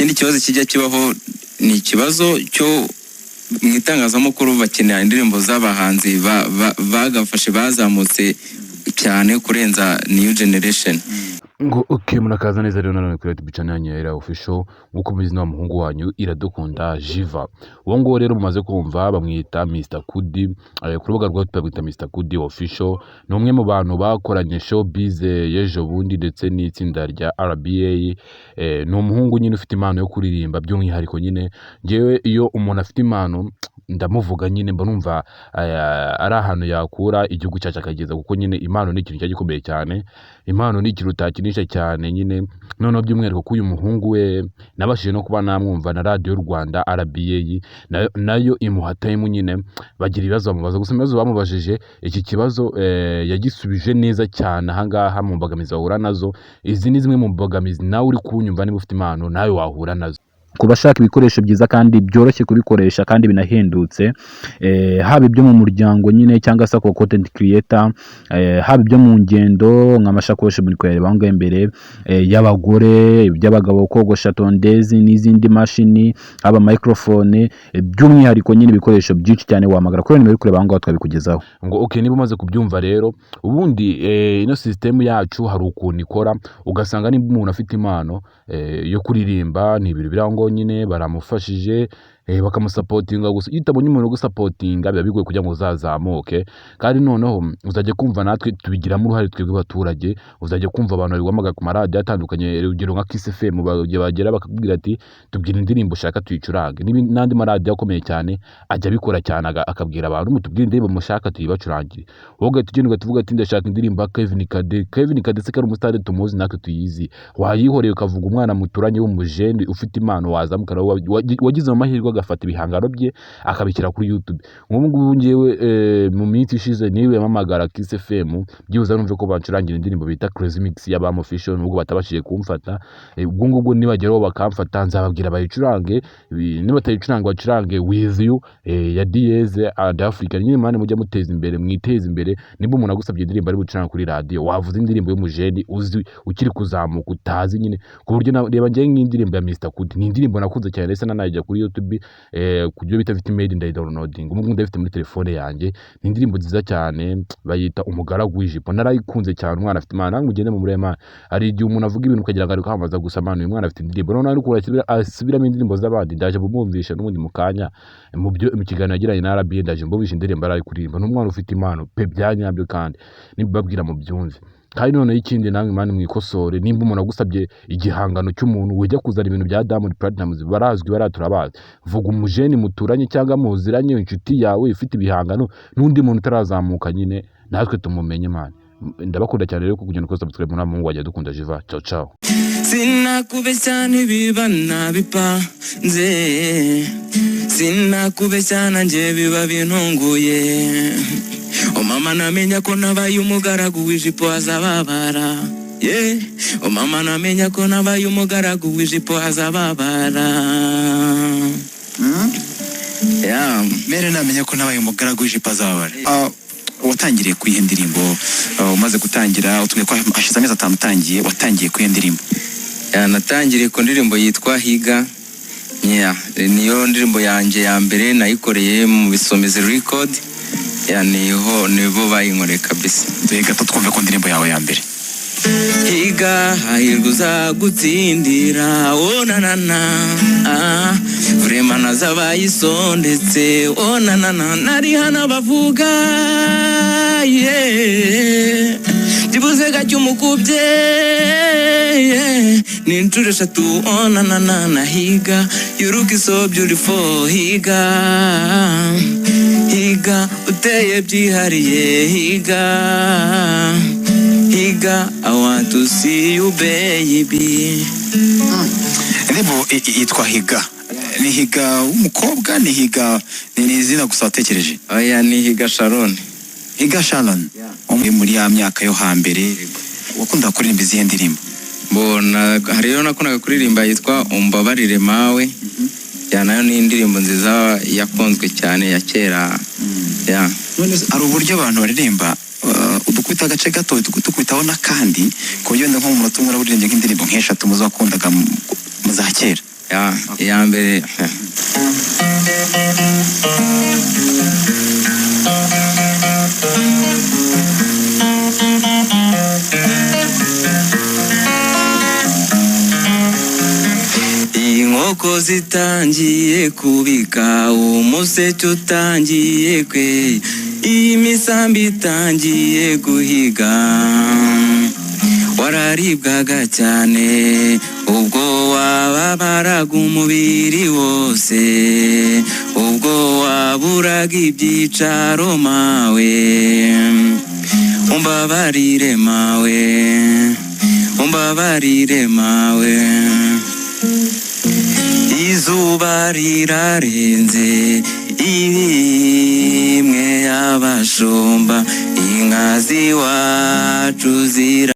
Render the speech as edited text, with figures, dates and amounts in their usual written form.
Ikindi kibazo kijya kibaho ni ikibazo cyo mu itangazamakuru, bakenera indirimbo z'abahanzi bagafashe, bazamutse cyane kurenza new generation. Ngo ok, murakaza neza rero nanone kuri YouTube channel yanyu ya Ira Official. Nk'uko mubizi, wa muhungu wanyu Iradukunda Jiva. Uwo nguwo rero mumaze kumva bamwita Mr Kudi, ku rubuga rwa YouTube bamwita Mr Kudi Official. Ni umwe mu bantu bakoranye showbiz y'ejo bundi ndetse n'itsinda rya RBA. Ni umuhungu nyine ufite impano yo kuririmba by'umwihariko. Nyine njyewe iyo umuntu afite impano ndamuvuga nyine, mba numva ari ahantu yakura igihugu cyacu akageza, kuko nyine impano ni ikintu cyari gikomeye cyane, impano ni ikintu utakinisha cyane nyine. Noneho by'umwihariko ko uyu muhungu we nabashije no kuba namwumva na Radiyo Rwanda RBA, nayo imuha time nyine, bagira ibibazo bamubaza. Gusa ibibazo bamubajije, iki kibazo yagisubije neza cyane. Ahangaha mu mbogamizi bahura nazo, izi ni zimwe mu mbogamizi nawe uri kunyumva, niba ufite impano nawe wahura nazo. Ku bashaka ibikoresho byiza kandi byoroshye kubikoresha kandi binahendutse, haba ibyo mu muryango nyine cyangwa se ku content creator, haba ibyo mu ngendo nk'amashakoshi muri kuyareba aho ngaho imbere, y'abagore, iby'abagabo, kogosha, tondeuse n'izindi mashini, haba microphone, by'umwihariko nyine ibikoresho byinshi cyane, wahamagara kuri nimero uri kureba aho ngaho twabikugezaho. Ngo ok, niba umaze kubyumva rero, ubundi ino sisitemu yacu hari ukuntu ikora, ugasanga niba umuntu afite impano yo kuririmba, ni ibintu biri aho ngaho nyine, baramufashije, bakamusupportinga. Gusa iyo utabonye umuntu ugusupportinga biba bigoye kugira ngo uzazamuke. Kandi noneho uzajya kumva natwe tubigiramo uruhare, twebwe abaturage. Uzajya kumva abantu babiguhamagara ku maradiyo atandukanye, urugero nka Kiss FM, bagera bakakubwira ati: "Tubwira indirimbo ushaka tuyicurange." N'andi maradiyo akomeye cyane ajya abikora cyane, akabwira abantu: "Mutubwire indirimbo mushaka tuyibacurangire." Wowe ugahita ugenda ugahita uvuga ati: "Ndashaka indirimbo ya Kevin Kade." Kevin Kade se ko ari umusitari tumuzi natwe tuyizi, wayihoreye ukavuga umwana muturanye w'umujene ufite impano wazamuka nawe wagize amahirwe agafata ibihangano bye akabishyira kuri YouTube? Nk'ubu ngubu ngewe mu minsi ishize niwe mpamagara Kiss FM, byibuze numve ko bancurangira indirimbo bita Crazy Mix y'Abam Official, nubwo batabashije kumfata. Ubwo ngubwo nibageraho bakamfata nzababwira bayicurange. Nibatayicuranga bacurange With You ya Dieze and Africa. Nyine mani mujya muteza imbere, mwiteze imbere. Nimba umuntu agusabye indirimbo ari bucurange kuri radio, wavuze indirimbo y'umujeni uzi ukiri kuzamuka utazi nyine, ku buryo reba njyewe nk'indirimbo ya Mr Kudi, ni indirimbo nakunze cyane, ndetse nanayijya kuri YouTube, ku byo bita Made, ndayidownloading, ubu ngubu ndayifite muri telefone yanjye. Ni indirimbo nziza cyane, bayita Umugaragu w'Ijipo, narayikunze cyane. Umwana afite imana, namwe mugende mu murema. Hari igihe umuntu avuga ibintu ukagira ngo ari kwamamaza gusa. Mwana, uyu mwana afite indirimbo, noneho ariko asubiramo indirimbo z'abandi. Ndaje bumumvisha n'ubundi mu kanya mu byo mu kiganiro yagiranye na RBA, ndaje mbumvisha indirimbo ari kuririmba. Ni umwana ufite impano pe, bya nyabyo, kandi nibabwira mu byumve. Kandi noneho ikindi, namwe mani mwikosore. Nimba umuntu agusabye igihangano cy'umuntu, ujya kuzana ibintu bya Diamond Platnumz, barazwi, bariya turabazi. Vuga umujeni muturanye cyangwa muziranye, inshuti yawe ifite ibihangano, n'undi muntu utarazamuka nyine natwe tumumenye. Mani ndabakunda cyane rero, kugenda ukora subscribe muri muhungu wajya dukunda Jiva. Ciao ciao. Sinakubeshya ntibiba nabipanze, sinakubeshya nanjye biba bintunguye. O mama namenya ko nabaye umugaragu w'ijipo azababara, yeah. O mama namenya ko nabaye umugaragu w'ijipo azababara. Yeah. Mere namenya ko nabaye umugaragu w'ijipo azababara. Ah, watangiriye ku iyihe ndirimbo? Ah, umaze gutangira, utubwiye ko hashize amezi 5 utangiye, watangiye ku iyihe ndirimbo? Yeah, natangiriye ku ndirimbo yitwa Higa. Yeah, niyo ndirimbo yanjye ya mbere, nayikoreye mu Bisomezi Record. Yeah, niho nibo bayinkoreye kabisa. Dore gato twumve ku ndirimbo yawe ya mbere. Higa, hahirwa uzagutsindira, oh na na na, ah, vraiment nazabayisondetse, oh na na na, nari hano bavuga, yeah, byibuze gake umukubye, yeah, ni inshuro eshatu, oh na na na na. Higa, you look so beautiful. Higa, higa, uteye byihariye. Higa, higa, I want to see you, baby. Indirimbo yitwa Higa. Ni Higa w'umukobwa, ni Higa, ni izina gusa watekereje? Oya, ni Higa Sharon. Higa Sharon. Umwe muri ya myaka yo hambere wakundaga kuririmba izihe ndirimbo? Mbona hari iyo nakundaga kuririmba yitwa Umbabarire Mawe. Yeah, nayo ni indirimbo nziza yakunzwe cyane ya kera, yeah. None se hari uburyo abantu baririmba, udukubita agace gato, dukubitaho n'akandi, ku buryo wenda nko mu munota umwe uraba uririmbye nk'indirimbo nk'eshatu muzo wakundaga mu za kera? Ya, iya mbere. Inkoko zitangiye kubika, umuseke utangiye kwe, imisambi itangiye guhiga. Wararibwaga cyane ubwo wababaraga umubiri wose, ubwo waburaga ibyicaro mawe. Umbabarire mawe, umbabarire mawe. Izuba rirarenze, imwe y'abashumba, inka z'iwacu zira